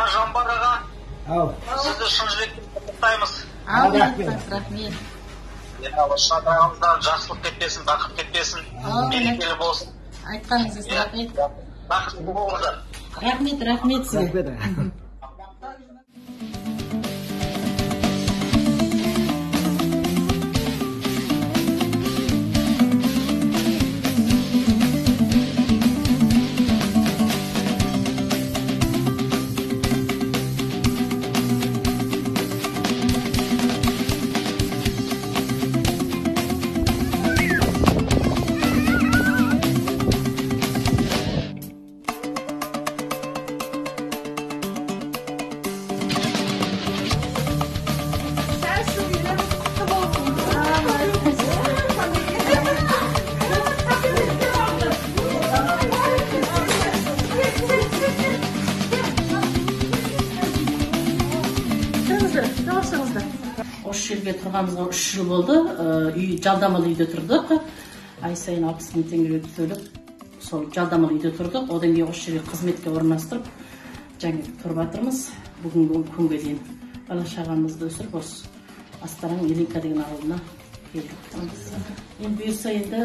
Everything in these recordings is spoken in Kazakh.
Жамбар аға, сізді шын жүректен құттықтаймыз. Рахмет, рахмет. Шатырағыңыздан жақсылық кетпесін, бақыт кетпесін, берекелі болсын. Айтқаныңыз рахмет. Бақытты болыңыздар. Рахмет, рахмет сізге. Осы жерге тұрғанымызға 3 жыл болды. Үй жалдамалы үйде тұрдық. Ай сайын 60 мың теңге төлеп, сол жалдамалы үйде тұрдық. Одан кейін осы жерге қызметке орналастырып, жаңа тұрып жатырмыз. Бүгінгі күнге дейін бала шағамызды өсіріп, осы Астараң Ильинка деген ауылына келдік. Енді бұйырса енді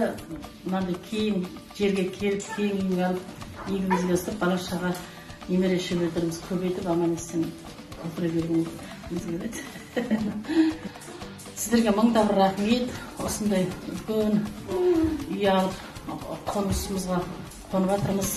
мынандай кең жерге келіп, кең үйге алып, үйімізге өсіріп, бала шаға немере шөберелеріміз көбейтіп, аман есен отыра бергіміз келеді. Сіздерге мың да бір рахмет. Осындай үлкен үй алып, қонысымызға қонып жатырмыз.